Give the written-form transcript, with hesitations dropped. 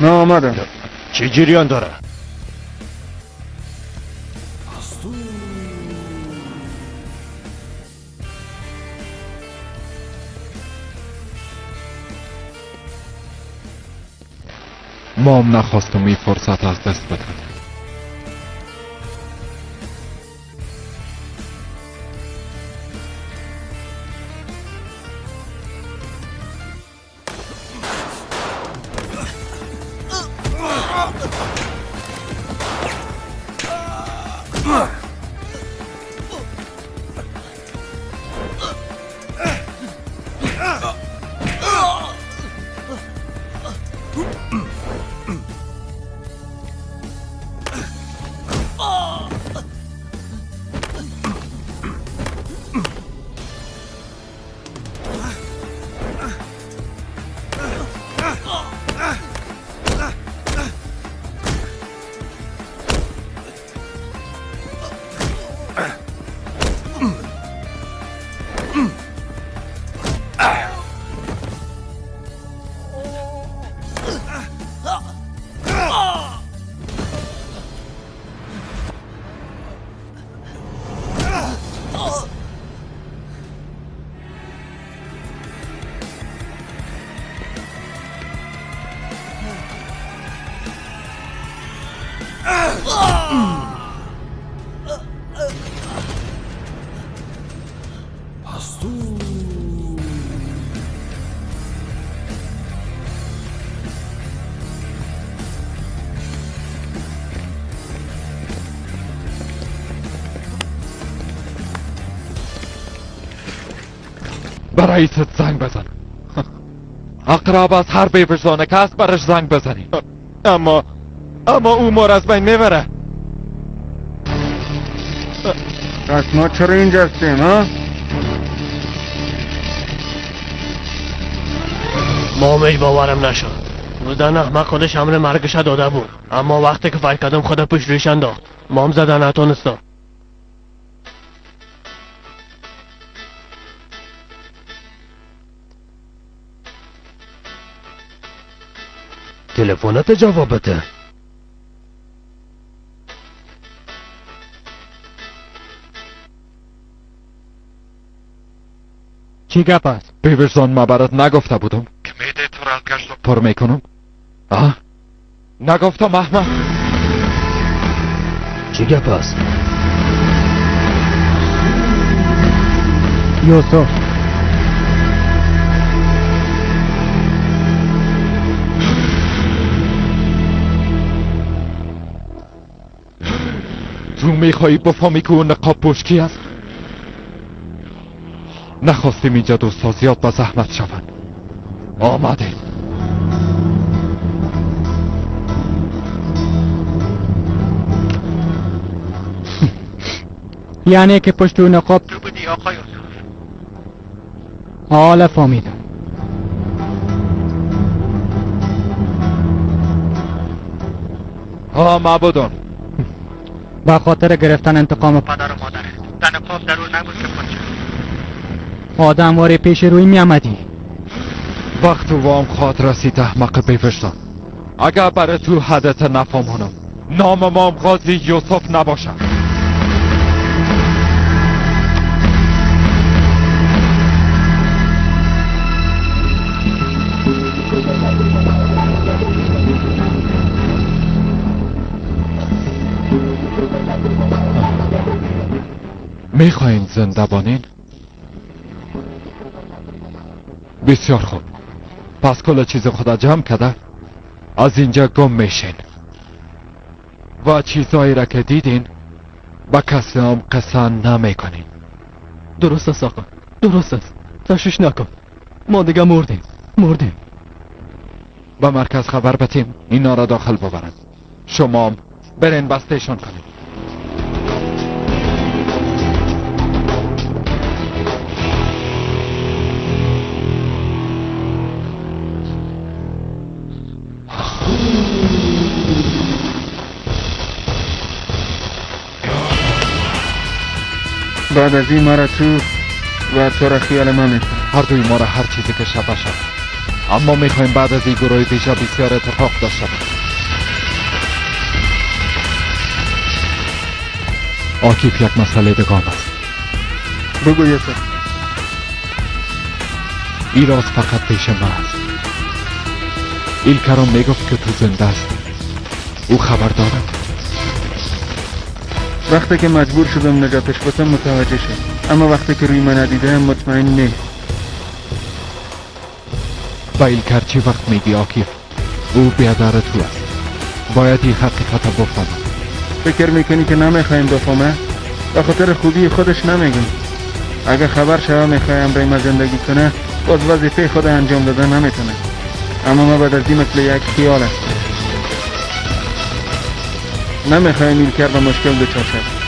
من آمدم. چی جریان داره؟ ما هم نخواستم این فرصت از دست بدم. برای رئیست زنگ بزن. اقرب از هر بیوجدانه که هست برش زنگ بزنی. اما او ما را از بین میبره. پس ما چرا اینجا هستیم ها؟ ما هیچ باورم نشد. زن احمق خودش امر مرگش داده بود، اما وقتی که فکر کردم خود پشت ریش انداخت. مام زدن نتونستم. تلفنت جواب بده. چی گپ است؟ بیوجدان ما برات نگفته بودم که میده تو را از گشت پر میکنم؟ آه؟ نگفتم احمق. چی گپ است؟ یوسف تو میخوایی بفهمی که اون نقاب پوش کی است؟ نخواستیم اینجا دوستا زیاد به زحمت شوند. آمدیم. یعنی که پشت اون نقاب تو بودی آقای یوسف؟ حالا فهمیدم. ها معبودان، با خاطر گرفتن انتقام پدر و مادر در نقاب ضرور نبود که پشت آدم واری پیش روی می آمدی. وقت وام خواد رسید احمق بیوجدان. اگر برای تو حدث نفهمانم نام مام قاضی یوسف نباشم. میخواین زنده بانین؟ بسیار خوب. پس کل چیز خدا جمع کرده از اینجا گم میشین و چیزایی را که دیدین با کسی هم قصه نمیکنین. درست است آقا، درست است. تشویش نکن، ما دیگه مردیم. به مرکز خبر بتیم اینا را داخل ببرن. شما هم برین بستهشان کنین. بعد از این مرا تو و تو را خیال من میکنم. هر دوی ما را هر چیزی که شبه شد اما میخوایم بعد از این گروه ویژه بسیار اتفاق داشته باشیم. آکیف یک مسئله دگام است. بگو یوسف. این راز فقط پیش من است. ایلکرام میگفت که تو زنده است. او خبر دارد؟ وقتی که مجبور شدم نجاتش بدم متوجه شد، اما وقتی که روی من ندیده مطمئن نیست. با ایلکر چی وقت میگی آکیف؟ او بیادر تو است. باید این حقیقت بفهمه. فکر میکنی که نمیخوایم بفهمه؟ به خاطر خوبی خودش نمیگم. اگه خبر شوه میخوایم برای ما زندگی کنه، باز وظیفه خود انجام دادن نمیتونه. اما ما بعد از این مثل یک خیال است. نمیخوایم ایلکر به مشکل دچار شد.